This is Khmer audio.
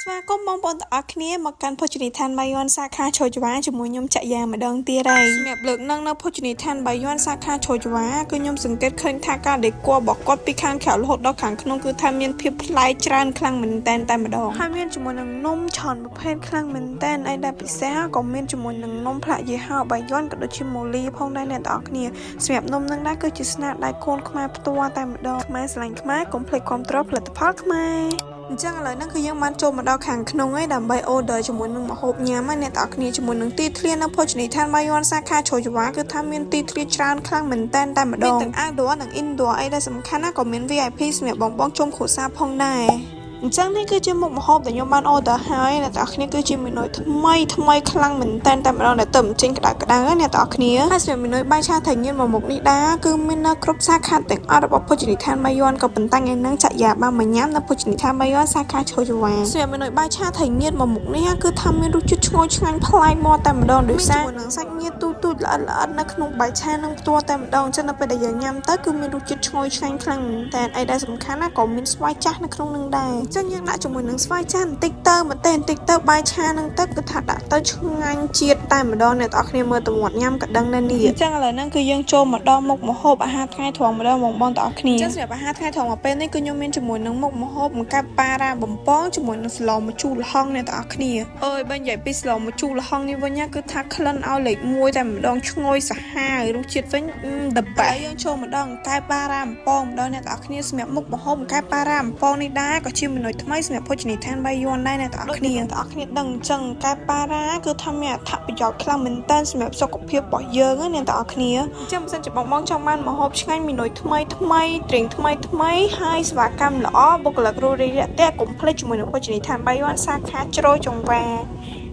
ស្វាគមន៍បងប្អូនទាំងអស់គ្នាមកកាន់ភោជនីយដ្ឋានបាយ័នសាខាជ្រោយចង្វាជាមួយខ្ញុំចក្យាម្ដងទៀតហើយសម្រាប់លើកនឹងនៅភោជនីយដ្ឋានបាយ័នសាខាជ្រោយចង្វាគឺខ្ញុំសង្កេតឃើញថាការដេគ័ររបស់គាត់ពីខាងក្រៅរហូតដល់ខាងក្នុងគឺថាមានភាពប្លែកច្រើនខ្លាំងមែនតែនតែម្ដងហើយមានជាមួយនឹងនំច្រើនប្រភេទខ្លាំងមែនតែនអីដែលពិសេសក៏មានជាមួយនឹងនំផ្លាកយីហោបាយ័នក៏ដូចជាម៉ូលីផងដែរអ្នកទាំងអស់គ្នាសម្រាប់នំនឹងដែរគឺជាស្នាដៃកូនខ្មែរផ្ទាល់តែម្ដងខ្មែរស្រឡាញ់ខ្មែរកុំភ្លេចគាំទ្រផលិតផលខ្មែរ អញ្ចឹងឥឡូវហ្នឹងគឺយើងបានចូលមកដល់ខាងក្នុងហើយដើម្បី order ជាមួយនឹងម្ហូបញ៉ាំណាអ្នកទាំងអស់គ្នាជាមួយនឹងទីធ្លានៅភោជនីយដ្ឋានបាយ័នសាខាជ្រោយចង្វាគឺថាមានទីធ្លាច្រើនខ្លាំងមែនតែនតែម្ដងមានទាំង outdoor និង indoor អីដែលសំខាន់ណាក៏មាន VIP សម្រាប់បងបងជុំគ្រួសារផងដែរអញ្ចឹងនេះគឺជាមុខម្ហូបដែលខ្ញុំបាន order ហើយអ្នកទាំងអស់គ្នាគឺជាមេនុយថ្មីថ្មីខ្លាំងមែនតែនតែម្ដងដែលទៅចេញក្តៅក្តៅណាអ្នកទាំងអស់គ្នាហើយសម្រាប់មេនុយបាយឆាត្រីញៀនមួយមុខនេះដែរគឺមាននៅគ្រប់សាខាទាំងអស់របស់ភោជនីយដ្ឋានបាយ័នក៏ប៉ុន្តែថ្ងៃហ្នឹងចាក់យ៉ាបានមកញ៉ាំនៅភោជនីយដ្ឋានបាយ័នសាខាជ្រោយចង្វាសម្រាប់មេនុយបាយឆាត្រីញៀនមួយមុខនេះគឺថាមានរសជាតិឈ្ងុយឆ្ងាញ់ប្លែកមកតែម្ដងដោយសារជាមួយនឹងសាច់ញៀនទូទូចល្អិតល្អិតនៅក្នុងបាយឆានឹងផ្ទាល់តែម្ដងអញ្ចឹងនៅពេលដែលយើងញ៉ាំទៅគឺមានរសជាតិឈ្ងុយឆ្ងាញ់ខ្លាំងមែនតើអីដែលសំខាន់ណាក៏មានស្វាយចាស់នៅក្នុងនឹងដែរអញ្ចឹងយើងដាក់ជាមួយនឹងស្វាយចាស់បន្តិចទៅម្ទេសបន្តិចទៅបាយឆានឹងទៅគឺថាដាក់ទៅឆ្ងាញ់ជាតិតែម្ដងអ្នកទាំងអស់គ្នាមើលទៅមាត់ញ៉ាំក៏ដឹងដែរនេះអញ្ចឹងឥឡូវហ្នឹងគឺយើងចូលមកដល់មុខម្ហូបអាហារថ្ងៃត្រង់ម្ដងបងបងទាំងអស់គ្នាអញ្ចឹងសម្រាប់អាហារថ្ងៃត្រង់មកពេលនេះគឺខ្ញុំមានជាមួយនឹងមុខម្ហូបបង្កាប់ប៉ារ៉ាបំពងជាមួយនឹងស្លម្ជូរល្ហុងអ្នកទាំងអស់គ្នាអើយបើនិយាយពីស្លម្ជូរល្ហុងនេះវិញណាគឺថាក្លិនឲ្យលេខ1តែម្ដងឈ្ងុយសាហាវរសជាតិវិញ the best យើងចូលមកដល់អង្កែប៉ារ៉ាបំពងម្ដងអ្នកទាំងអស់គ្នាសម្រាប់មុខម្ហូបអង្កែប៉ារ៉ាបំពងនេះដែរក៏ជាមេនុយថ្មីសម្រាប់ភោជនីយដ្ឋានបាយ័នដែរអ្នកទាំងអស់គ្នាទាំងអស់គ្នាដឹងអញ្ចឹងអង្កែប៉ារ៉ាគឺថាមានអត្ថប្រយោជន៍ខ្លាំងមែនទែនសម្រាប់សុខភាពរបស់យើងណាអ្នកទាំងអស់គ្នាអញ្ចឹងបើសិនជាបងបងចង់បានម្ហូបឆ្ងាញ់មេនុយថ្មីថ្មីត្រីងថ្មីថ្មីហើយសេវាកម្មល្អបុគ្គលិករួសរាយរាក់ទាក់កុំភ្លេចជាមួយនឹងភោជនីយដ្ឋានបាយ័នសាខាជ្រោយចង្វា។